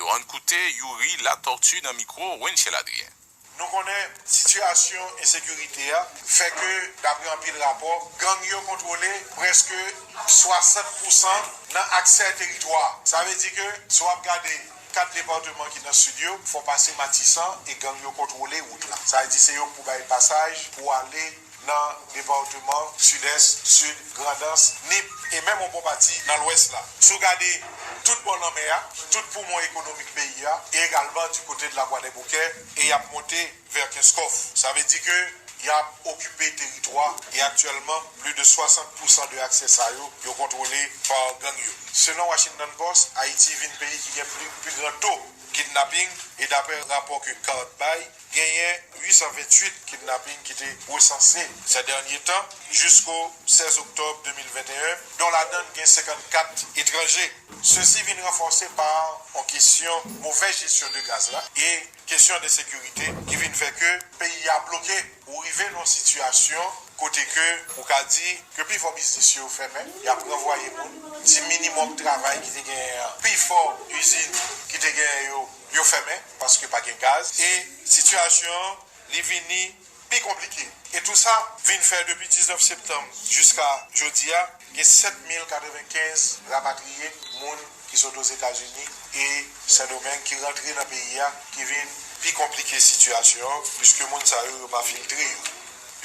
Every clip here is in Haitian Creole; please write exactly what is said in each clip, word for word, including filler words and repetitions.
Ann koute Youri Latortue nan mikwo Wenchel Adrien. Nou konnen sitiyasyon ensekirite a fè ke, dapre anpil rapò, gang yo kontwole prèske swasant pousan nan aksè teritwa a. Sa vle di ke, si w ap gade kat depatman ki nan sid yo, fò w pase Matisan e gang yo kontwole wout la. Sa vle di se yo k pou bay pasaj pou ale nan depatman Sidès, Sid, Grandans, Nip e menm yon bon pati nan Lwès la. Si w gade tout bò lanmè a, tout poumon ekonomik peyi a, e egalman di kote de Lakwadèboukè, e y ap monte vè Kenskòf. Sa vle di ke y ap okipe teritwa e aktyèlman, plis de swasant pousan de aksè sa yo, yo kontwole pa gang yo. Selon Washington Post, Ayiti vin peyi ki gen pli, pli gran to kidnaping e daprè rapò ke CARD bay, genyen uit san venntuit kidnaping ki te resanse sè dènye tan, jisko sèz oktòb de mil venteyen, don ladan l gen senkannkat etranje. Sesi vin ranfòse pa yon kesyon movèz jesyon de gaz la e kesyon de sekirite ki vin fè ke peyi a bloke. Ou rive nan yon sitiyasyon kote ke ou ka di ke pifò biznis yo fèmen, y ap ranvwaye moun, ti minimòm travay ki te genyen an, pifò izin ki te genyen yo, yo fèmen paske pa gen gaz. E sitiyasyon an, li vini pi konplike. E tou sa vin fè depi diznèf septanm jiska jodi a, gen sèt mil katrevenkenz rapatriye, moun ki sot Ozetazini e Sendomeng ki rantre nan peyi a, ki vin pi konplike sitiyasyon an, piske moun sa yo, yo pa filtre yo.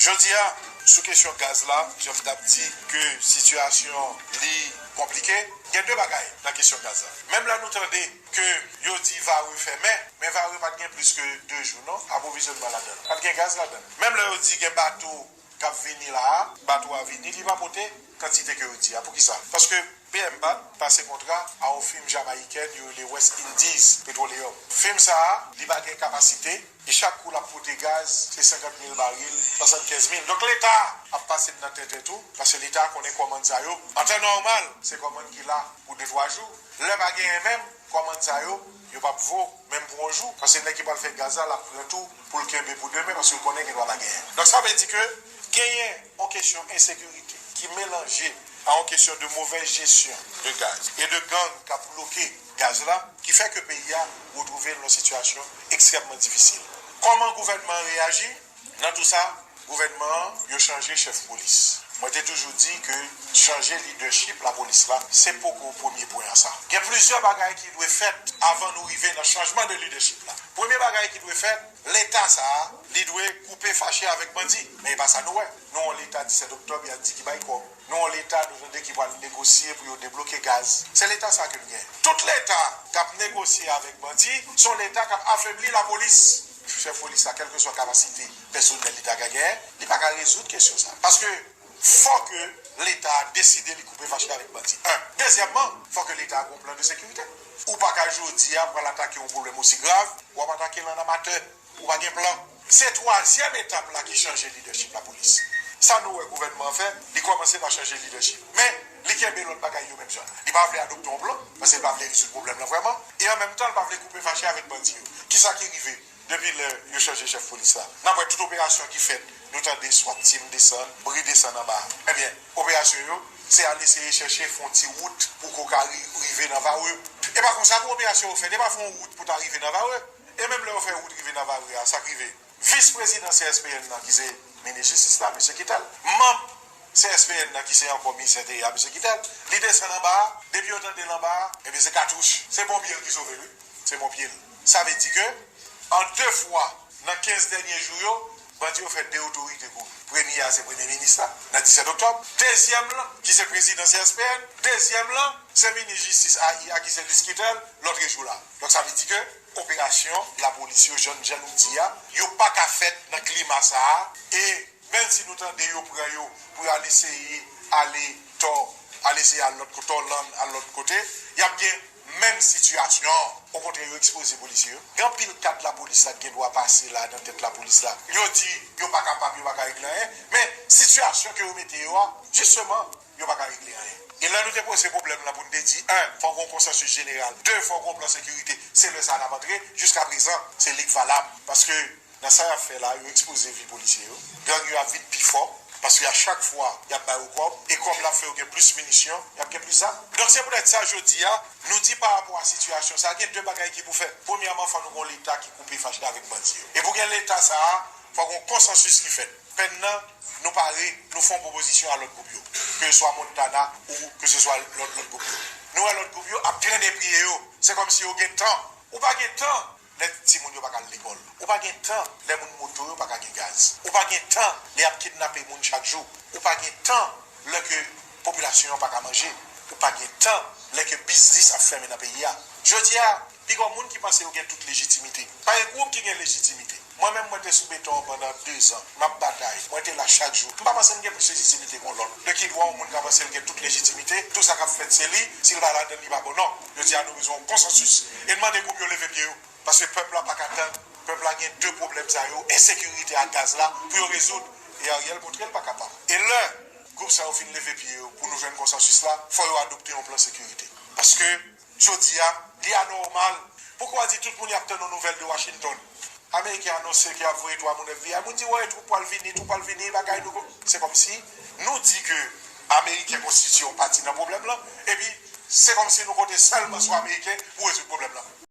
Jodi a, sou kesyon gaz la, jan m t ap di ke sitiyasyon li konplike, gen de bagay nan kesyon gaz la. Menm lè nou tande ke yo di Vare fèmen, men Vare pa t gen plis ke de jou non, apwovizyònman ladan l. Pa t gen gaz ladan l. Menm lè yo di gen bato k ap vini la a, bato a vini, li pa pote kantite ke yo di a. Poukisa? Paske B M P A T pase kontra a yon fim jamayikèn yo rele West Indies Petroleum. Fim sa a, li pa gen kapasite, e chak kou l ap pote gaz, se senkant mil baril, swasannkenz mil. Donk, Leta ap pase nan tenten tou, paske Leta konnen kòmann sa yo, an tan nòmal, se kòmann ki la pou de twa jou. Lè pa genyen menm, kòmann sa yo, yo p ap vo menm pou yon jou, paske nèg ki pral fè gaz la, l ap pran tou pou l kenbe pou demen, paske l konnen gen dwa pa genyen. Donk, sa vle di ke genyen yon kesyon ensekirite ki melanje a yon kesyon de movèz jesyon de gaz e de gang k ap bloke gaz la, ki fè ke peyi a retwouve l nan yon sitiyasyon ekstrèmman difisil. Kòman gouvènman an reyaji nan tou sa? Gouvènman an, yo chanje chèf polis. Mwen te toujou di ke chanje lidèchip lapolis la, se poko premye pwen an sa. Gen plizyè bagay ki dwe fèt avan nou rive nan chanjman de lidèchip la. Premye bagay ki dwe fèt, Leta sa a, li dwe koupe fache avèk bandi. Men e pa sa nou wè. Nou yon Leta disèt oktòb, y a di ki bay kòb. Nou yon Leta, nou tande, ki pral negosye pou yo debloke gaz. Se Leta sa ke n gen. Tout Leta k ap negosye avèk bandi, se yon Leta k ap afebli lapolis. Chèf polis la, kèlkeswa kapasite pèsonèl li ta ka genyen, li pa ka rezoud kesyon sa. Paske fò ke Leta a deside li koupe fache avèk bandi. En. Dezyèmman, fò ke Leta a gen yon plan de sekirite. Ou pa ka jodi a pral atake yon pwoblèm osi grav, w ap atake l an amatè, ou pa gen plan. Se twazyèm etap la ki chanje lidèchip lapolis. Sa nou wè gouvènman an fè, li kòmanse pa chanje lidèchip. Men, li kenbe lòt bagay yo menm jan. Li pa vle adopte yon plan, paske li pa vle rezoud pwoblèm lan vrèman, e an menm tan, li pa vle koupe fache avèk bandi yo. Kisa ki rive? Depi lè yo chanje chèf polis la, n ap wè tout operasyon ki fèt, nou tande swat team desann, bri desann anba. Ebyen, operasyon yo, se al eseye chèche fè yon ti wout pou ke w ka ri-, rive nan Varreux. E pa konsa pou operasyon yo fèt, e pa fè yon wout pou ta rive nan Varreux. E menm lè yo fè wout rive nan Varreux a, sa k rive? Vis prezidan C S P N nan, ki se minis jistis la, mesye Kittel, manm C S P N nan, ki se ankò minis enteryè a, mesye Kittel, li desann anba a, depi yo tande l anba a, ebyen se katouch. Se ponpye l ki sove l, wi. Se ponpye l. Sa vle di ke, an de fwa, nan kenz dènye jou yo, bandi yo fè de otorite kouri. Premye a, se premye minis la, nan disèt oktòb. Dezyèm lan, ki se prezidan C S P N, dezyèm lan, se minis jistis A I a, ki se Lis Kittel, lòt jou la. Donk, sa vle di ke operasyon lapolis yo, jan, jan nou di a, yo pa ka fèt nan klima sa a, e menm si nou tande yo pran yo pou y al eseye ale tò, al eseye al lòt kote, Orland, al lòt kote, y ap gen menm sitiyasyon an. Okontrè, yo ekspoze polisye yo. Gen anpil kad lapolis la ki gen dwa pase la nan tèt lapolis la. Yo di yo pa kapab, yo pa ka regle anyen, men sitiyasyon ke yo mete yo a, jisteman, yo pa ka regle anyen. E lè nou te poze pwoblèm lan pou n te di, en, fò gen yon konsansis jeneral, de, fò gen yon plan sekirite, se lè sa a n ap antre, jiska prezan, se li k valab. Paske nan sa y ap fè la, yo ekspoze vi polisye yo, gang yo ap vin pi fò, Paske a chak fwa, y ap ba yo kòb, e kòb la fè yo gen plis minisyon, y ap gen plis zam. Donk, se poutèt sa, jodi a, nou di pa rapò a sitiyasyon sa, gen de bagay ki pou fèt. Premyèman, fò nou gen yon Leta ki koupe fache avèk bandi yo. E pou gen Leta sa a, fò gen yon konsansis ki fèt. Pèn nan, nou pare, nou fè yon pwopozisyon a lòt gwoup yo. Ke se swa Montana ou ke se swa lòt, lòt gwoup yo. Nou wè lòt gwoup yo ap trennen pye yo. Se kòmsi yo gen tan. Ou pa gen tan lè timoun yo pa ka al lekòl. Ou pa gen tan lè moun moto yo pa ka gen gaz. Ou pa gen tan lè y ap kidnape moun chak jou. Ou pa gen tan lè ke popilasyon an pa ka manje. Ou pa gen tan lè ke biznis ap fèmen nan peyi a. Jodi a, piga moun ki panse yo gen tout lejitimite. Pa gen gwoup ki gen lejitimite. Mwen menm, mwen te sou beton an pandan de zan. M ap batay. Mwen te la chak jou. M pa panse m gen plis lejitimite ke yon lòt. De ki dwa yon moun ka panse l gen tout lejitimite, tout sa k ap fèt se li, si l pa ladan l, li pa bon. Non. Jodi a, nou bezwen yon konsansis. E n mande gwoup yo leve pye yo. Paske pèp la pa ka tann. Pèp la gen de pwoblèm sa yo, ensekirite ak gaz la, pou yo rezoud. E Ariel montre l pa kapab. E lè gwoup sa yo fin leve pye yo pou nou jwenn konsansis la, fò yo adopte yon plan sekirite. Paske, jodi a, li anòmal. Poukwa di tout moun y ap tann yon nouvèl de Washington? Ameriken anonse ke y ap voye twa moun F B I. Moun di, wè, twoup pral vini, twoup pral vini, bagay nou ko-, se kòmsi nou di ke Ameriken konstitye yon pati nan pwoblèm lan, epi se kòmsi nou konte sèlman sou Ameriken pou rezoud pwoblèm lan.